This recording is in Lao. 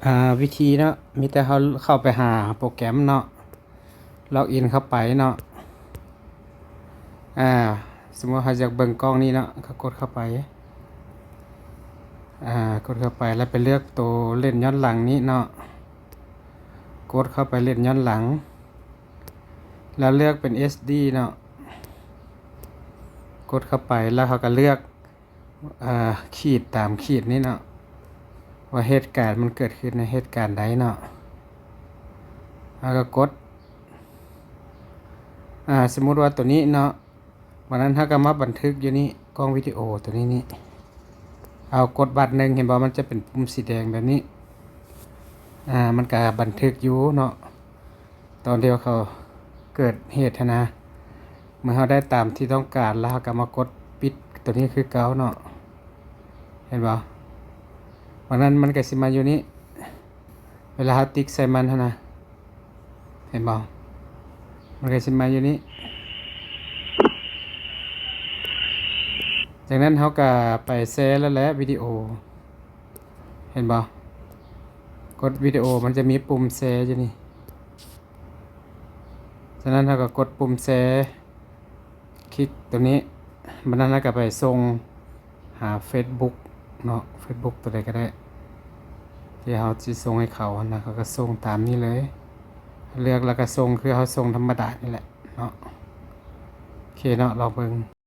ອ່າ ວິທີເນາະ ມີແຕ່ເຮົາເຂົ້າໄປຫາໂປຣແກຣມເນາະ ລັອກອິນເຂົ້າໄປເນາະ. ອ່າ ສົມມຸດເຮົາຢາກເບິ່ງກ້ອງນີ້ເນາະ ເຮົາກົດເຂົ້າໄປ ອ່າ ກົດເຂົ້າໄປ ແລ້ວໄປເລືອກໂຕເລນຍ້ອນຫຼັງນີ້ເນາະ ກົດເຂົ້າໄປເລນຍ້ອນຫຼັງ ແລ້ວເລືອກເປັນເອັດດີເນາະ ກົດເຂົ້າໄປ ແລ້ວເຮົາກໍເລືອກ ອ່າ ຂີດຕາມຂີດນີ້ເນາະ ວ່າເຫດການມັນເກີດຂຶ້ນໃນເຫດການໃດເນາະ ເຮົາກໍກົດ ອ່າ ສົມມຸດວ່າໂຕນີ້ເນາະ ບາດນັ້ນເຮົາກໍມາບັນທຶກຢູ່ນີ້ ກ້ອງວິດີໂອໂຕນີ້ນີ້ ເຮົາກົດບາດໜຶ່ງ ເຫັນບໍ່ ມັນຈະເປັນປຸ່ມສີແດງແບບນີ້ ອ່າ ມັນກໍບັນທຶກຢູ່ເນາະ ຕອນທີ່ວ່າເຂົາເກີດເຫດຫັ້ນນະ ເມື່ອເຮົາໄດ້ຕາມທີ່ຕ້ອງການແລ້ວ ເຮົາກໍມາກົດປິດໂຕນີ້ຄືເກົ່າເນາະ ເຫັນບໍ່? ບາດນັ້ນມັນກໍຊິມາຢູ່ນີ້ ເວລາເຮົາຕິກໃສ່ມັນຫັ້ນນະ ເຫັນບໍ່? ມັນກໍຊິມາຢູ່ນີ້ ຈາກນັ້ນເຮົາກໍໄປແຊແລ້ວແຫຼະ ວິດີໂອ ເຫັນບໍ່? ກົດວິດີໂອ ມັນຈະມີປຸ່ມແຊຢູ່ນີ້ ສະນັ້ນເຮົາກໍກົດປຸ່ມແຊ ຄລິກໂຕນີ້ ບາດນັ້ນເຮົາກໍໄປສົ່ງຫາເຟສບຸກເນາະ ເຟສບຸກໂຕໃດກໍໄດ້ ທີ່ເຮົາຊິສົ່ງໃຫ້ເຂົາຫັ້ນນະ ເຂົາກໍສົ່ງຕາມນີ້ເລີຍ ເລືອກແລ້ວກໍສົ່ງ ຄືເຮົາສົ່ງທຳມະດານີ້ແຫຼະເນາະ. ໂອເຄເນາະ ລອງເບິ່ງ.